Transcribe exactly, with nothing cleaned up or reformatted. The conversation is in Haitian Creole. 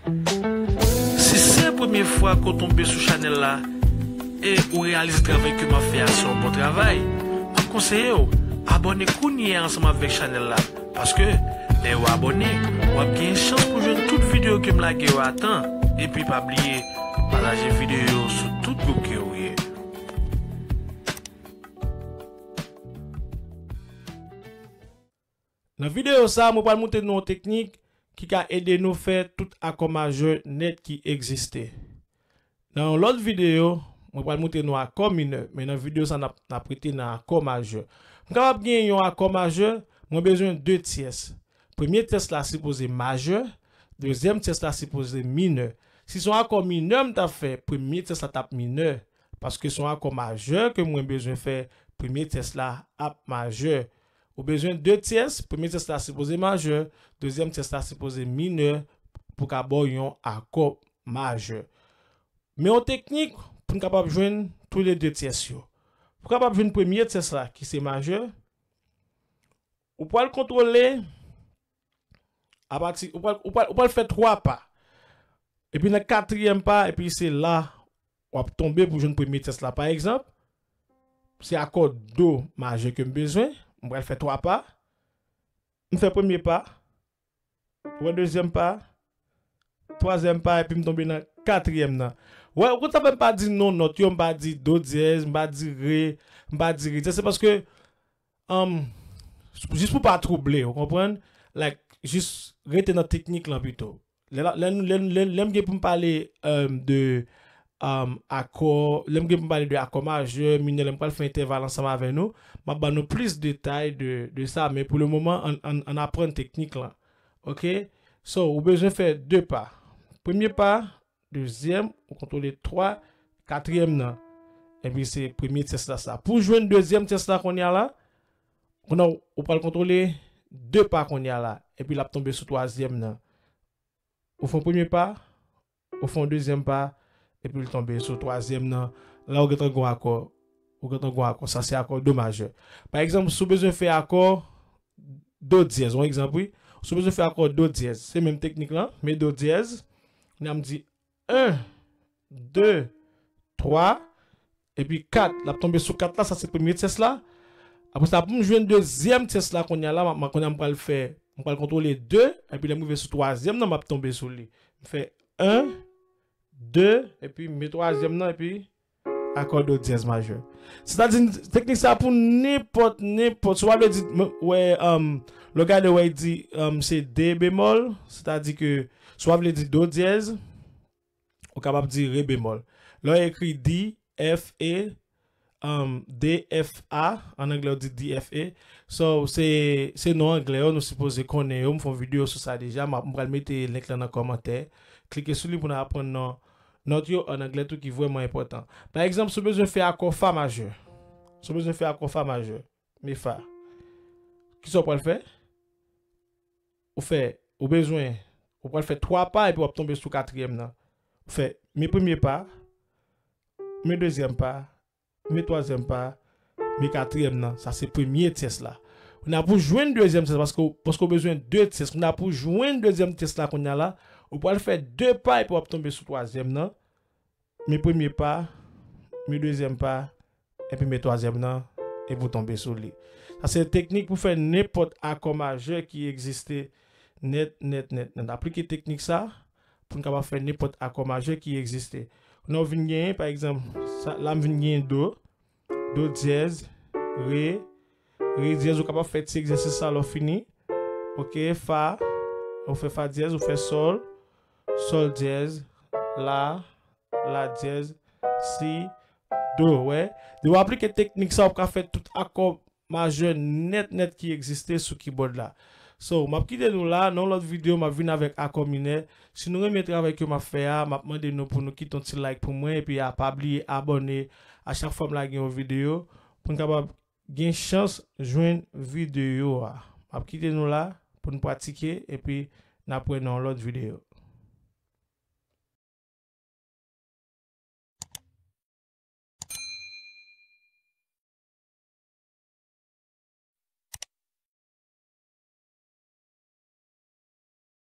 Si se premye fwa ke w tonbe sou chanèl la e ou reyalize travay ke m ap fè a se yon bon travay, m ap konseye w abòne kounye a ansanm avèk chanèl la. Paske lè w abòne, w ap gen chans pou jwenn tout videyo ke m lage yo a tan. Epi pa bliye pataje videyo yo sou tout gwoup ke w ye. Nan videyo sa, mwen pral montre nou yon teknik ki ka ede nou fè tout akò majè nèt ki egziste. Nan yon lòt videyo, mwen pral montre nou akò minè, men nan videyo sa, n ap, n ap rete nan akò majè. Pou n kapab gen yon akò majè, mwen bezwen de tyès. Premye tyès la sipoze majè, dezyèm tyès la sipoze minè. Si se yon akò minè m t ap fè, premye tyès la t ap minè. Paske se yon akò majè ke mwen bezwen fè, premye tyès la ap majè. Ou bezwen de tyès, premye tyès la sipoze majè, dezyèm tyès la sipoze minè pou ka ba w yon akò majè. Men yon teknik pou n kapab jwenn toulede tyès yo. Pou kapab jwenn premye tyès la ki se majè, ou pral kontwole apati, ou pral, ou pral, ou pral fè twa pa. Epi nan katriyèm pa, epi se la w ap tonbe pou jwenn premye tyès la. Pa egzanp, se akò do majè ke m bezwen, m pral fè twa pa. M fè premye pa, ou wè dezyèm pa, twazyèm pa, epi m tonbe nan katriyèm nan. Wè, ou konn sa fè m pa di non nòt yo, m pa di do dyèz, m pa di re, m pa di re dyèz. Se paske, um, jis pou pa twouble, ou konprann? Like, jis rete nan teknik lan pito. Lè, lè, lè, lè, lè m gen pou m pale, um, de, um, akò, lè m gen pou m pale de akò majè, minè, lè m pral fè entèval ansanm avè nou, m ap ban nou plis detay de, de sa, men pou le moman, ann, ann, ann aprann teknik lan. Oke? So, ou bezwen fè de pa. Premye pa, dezyèm, ou kontwole twa, katriyèm nan. Epi se premye tyès la sa. Pou jwenn dezyèm tyès la kounye a la, kounye a ou pral kontwole de pa kounye a la. Epi l ap tonbe sou twazyèm nan. Ou fè yon premye pa, ou fè yon dezyèm pa, epi l tonbe sou twazyèm nan. La ou gentan gon akò. Ou gentan gon akò. Sa se akò do majè. Pa egzanp, si w bezwen fè akò do dyèz, yon egzanp wi. Si w bezwen fè akò do dyèz, se menm teknik lan, men do dyèz. Kounye a m di en, de, twa, epi kat. L ap tonbe sou kat la, sa se premye tyès la. Apre sa, pou m jwenn dezyèm tyès la kounye a la, m ap, kounye a m pral fè, m pral kontwole de, epi lè m rive sou twazyèm nan, m ap tonbe sou li. M fè en, de, epi m met twazyèm nan, epi akò do dyèz majè. Sètadi, teknik sa pou nenpòt, nenpòt. Si w pa vle di, m, wè, um, lè w gade, wè, di, um, se de bemòl, sètadi ke si w pa vle di do dyèz, ou kapab di re bemòl. Lè w ekri D, F, E, um, D, F, A, an anglè, w di D, F, E. So, se, se non anglè yo, nou sipoze konnen yo. M fè yon videyo sou sa deja. M ap, m pral mete link lan nan kòmantè. Klike sou li pou n aprann non nòt yo an anglè tou ki vrèman enpòtan. Pa egzanp, si w bezwen fè akò fa majè. Si w bezwen fè akò fa majè, men fa. Kisa w pral fè? Ou fè, ou bezwen, ou pral fè twa pa epi w ap tonbe sou katriyèm nan. Ou fè, men premye pa, men dezyèm pa, men twazyèm pa, men katriyèm nan. Sa se premye tyès la. Kounye a pou jwenn dezyèm tyès la, paske, paske w bezwen de tyès. Kounye a pou jwenn dezyèm tyès la, kounye a la, ou pral fè de pa epi w ap tonbe sou twazyèm nan. Men premye pa, men dezyèm pa, epi men twazyèm nan, epi w tonbe sou li. Sa se teknik pou fè nenpòt akò majè ki egziste nèt, nèt, nèt, nèt. Aplike teknik sa pou n kapab fè nenpòt akò majè ki egziste. Kounye a w vin genyen, pa egzanp, sa, la m vin genyen do, do dyèz, re, re dyèz, ou kapab fè ti egzèsis sa lè w fini. Oke, fa, ou fè fa dyèz, ou fè sòl, sòl dyèz, la, la dyèz, si, do, wè. Depi w aplike teknik sa, w ka fè tout akò majè nèt, nèt ki egziste sou kibòd la. So, m ap kite nou la, nan yon lòt videyo, m ap vin avèk akò minè. Si nou renmen travay ke m ap fè a, m ap mande nou pou nou kite yon ti like pou mwen, epi a, pa bliye abòne a chak fwa m lage yon videyo, pou n kapab gen chans jwenn videyo a. M ap kite nou la pou n pratike, epi n ap wè nan yon lòt videyo.